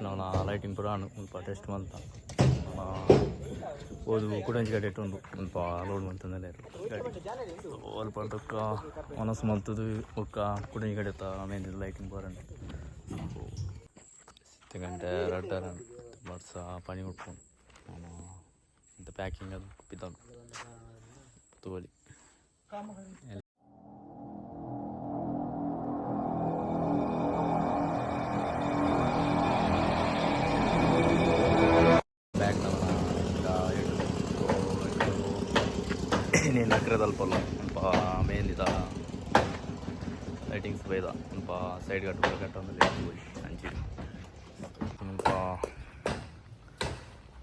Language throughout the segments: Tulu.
ನವನ ಲೈಟಿಂಗ್ ಪೂರ ಆಂಡ್ ಮುಲ್ಪ ಟೆಸ್ಟ್ ಮಲ್ತ ಪೋದು ಕುಡೊಂಜಿ ಕಡೆಟ್ ಉಂಡು ಮುಲ್ಪ ಲೋಡ್ ಮಂತೊಂದುಲ್ಲೆರ್ ಗಾಡಿ. ಅಲ್ಪ ಬೊಕ್ಕ ವನಸ್ ಮಲ್ತುದು ಬೊಕ್ಕ ಕುಡೊಂಜಿ ಕಡೆತ ಮೇಂದಿದ ಲೈಟಿಂಗ್ ಪೂರ ಉಂಡು. ಇತ್ತೆ ಗಂಟೆ ರಡ್ಡರ ಬರ್ಸ ಪನಿ ಉಪ್ಪುಂಡು ಇಂತ ಪ್ಯಾಕಿಂಗ್ ಅದು ಪಿದವು ತೂವೊಲಿ. ಬ್ಯಾಗ್ ಇನಿ ನಕ್ರೆದಲ್ಪಲ ಮುಲ್ಪ ಮೇಂದಿದ ಲೈಟಿಂಗ್ಸ್ ಬೈದ ಮುಲ್ಪ ಸೈಡ್ ಕಟ್ ಪೂರ ಕಟ್ಟೊಂದುಲ್ಲೆರ್ ತೂವೊಲಿ ಅಂಚಿ ಮುಲ್ಪ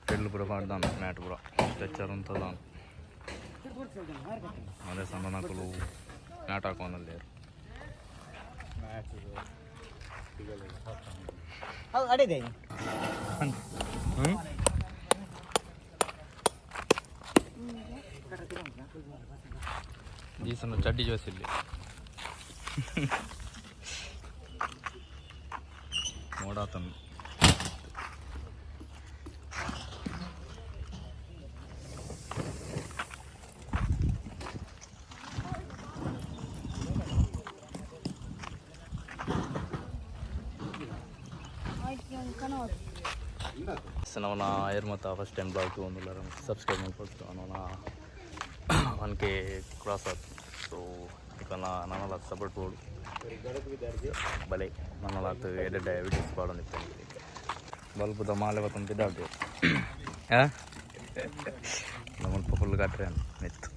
ತೆಲ್ಲು ಪೂರ ಪಾಡ್ದಾನ ಮ್ಯಾಟ್ ಪೂರ ಸ್ಟ್ರೆಚರ್ ಉಂತುದಾನ ಅದೇ ಸಣ್ಣನಕುಲು ಮ್ಯಾಟ್ ಹಾಕೊಂದುಲ್ಲೆರ್. ದೀಸನ ಚಡ್ಡಿ ಜೋಸಿಲ್ಲಿ ಮೋಡಾತನ್. ನವನ ಏರ್ ಮತ್ತ ಫಸ್ಟ್ ಟೈಮ್ ಬ್ಲಾಗ್ ತೂವೊಂದುಲ್ಲೆರ್ ಸಬ್ಸ್ಕ್ರೈಬ್ ಮಲ್ಪೊಡು. ನವನ 1K cross ಆತ್. ಸೊ ನಿಕಲ್ನ ನನಲಾತ್ ಸಪೋರ್ಟ್ ಬೋಡು. ಬಲೆ ನನಲಾತ್ ಎಡ್ಡೆ ವಿಡಿಯೋಸ್ ಪಾಡೊಂದಿಪ್ಪೆ. ಬಲ್ಬುದ ಮಾಲೆ ಬತ್ತೊಂದು ಪಿದಾಡ್ದೆರ್ ಮುಲ್ಪ ಫುಲ್ ಕಟ್ರೆ ಮಿತ್ತ್.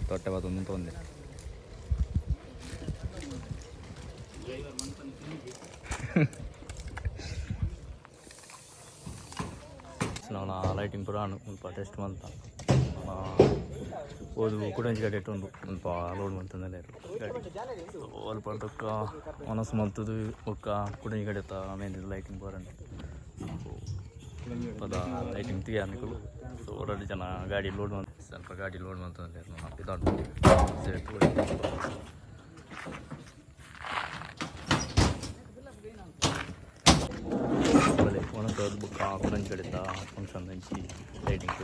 ತೊಟ್ಟೆ ಬತ್ತೊಂದು ಉಂತೊಂದೆ. ನವನ ಲೈಟಿಂಗ್ ಪೂರ ಆಂಡ್ ಮುಲ್ಪ ಟೆಸ್ಟ್ ಮಲ್ತ ಪೋದು ಕುಡೊಂಜಿ ಕಡೆಟ್ ಉಂಡು ಮುಲ್ಪ ಲೋಡ್ ಮಂತೊಂದುಲ್ಲೆರ್ ಗಾಡಿ. ಅಲ್ಪ ಬೊಕ್ಕ ವನಸ್ ಮಲ್ತುದು ಬೊಕ್ಕ ಕುಡೊಂಜಿ ಕಡೆತ ಮೇಂದಿದ ಲೈಟಿಂಗ್ ಪೂರ ಉಂಡು. ಪದ ಲೈಟಿಂಗ್ ತೂಯ ನಿಕುಲು. ಸೊ ರಡ್ಡ್ ಜನ ಗಾಡಿ ಲೋಡ್ ಮಲ್ತ್ ಸ್ವಲ್ಪ ಗಾಡಿ ಲೋಡ್ ಮಂತೊಂದುಲ್ಲೆರ್. ನಮ ಪಿದಾಡ್ಂಡ್. ಬಲೆ ವನಸ್ ಬೊಕ್ಕ ಕುಡೊಂಜಿ ಕಡೆತ ಫಂಕ್ಷನ್ ದಂಚಿ ಲೈಟಿಂಗ್.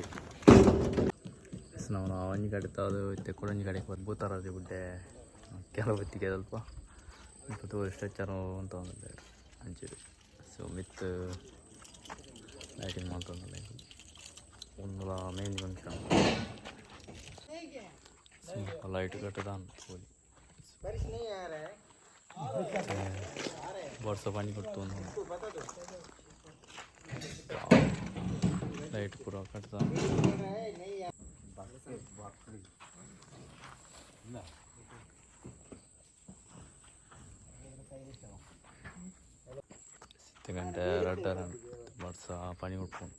ನವನ ಒಂಜಿ ಕಡೆತ ಅದು ಇತ್ತೆ ಕುಡೊಂಜಿ ಕಡೆಕ್ ಭೂತಾರಾಜೆ ಗುಡ್ಡೆ ಕೆಲವು ಹೊತ್ತಿಗೆ ಅಲ್ಪ ಮುಲ್ಪ ತೂವೊಲಿ ಸ್ಟ್ರೆಚರ್ ಉಂತೊಂದುಲ್ಲೆರ್ ಅಂಚಿಡ್. ಸೊ ಮಿತ್ತ್ ಲೈಟಿಂಗ್ ಮಂತೊಂದುಲ್ಲೆರ್. ಉಂದುಲ ಮೇನ್ ಫಂಕ್ಷನ್. ಲೈಟ್ ಕಟ್ಟುದಾಂಡ್ ತೂವೊಲಿ. ಬರ್ಸ ಪನಿ ಕೊರ್ತೊಂದುಂಡು. ಲೈಟ್ ಪೂರ ಕಟ್ದಾಂಡ್. ಇತ್ತೆ ಗಂಟೆ ರಡ್ಡರ ಬರ್ಸ ಪನಿ ಉಪ್ಪುಂಡು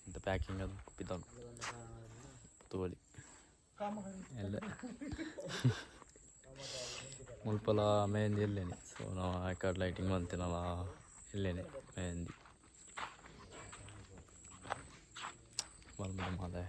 ಇಂತ ಪ್ಯಾಕಿಂಗ್ ಅದು ಪಿದಾಡ್ ತೂವೊಲಿ. ಎಲ್ಲೆ ಮುಲ್ಪಲ ಮೆಹಂದಿ ಎಲ್ಲೇನೆ. ಸೊ ನಾವು ಐಕಾರ್ಡ್ ಲೈಟಿಂಗ್ ಮಂತಿನಲ ಎಲ್ಲೇನೆ ಮೆಹಂದಿ ಬಲ್ಬದ ಮಾಲೆ.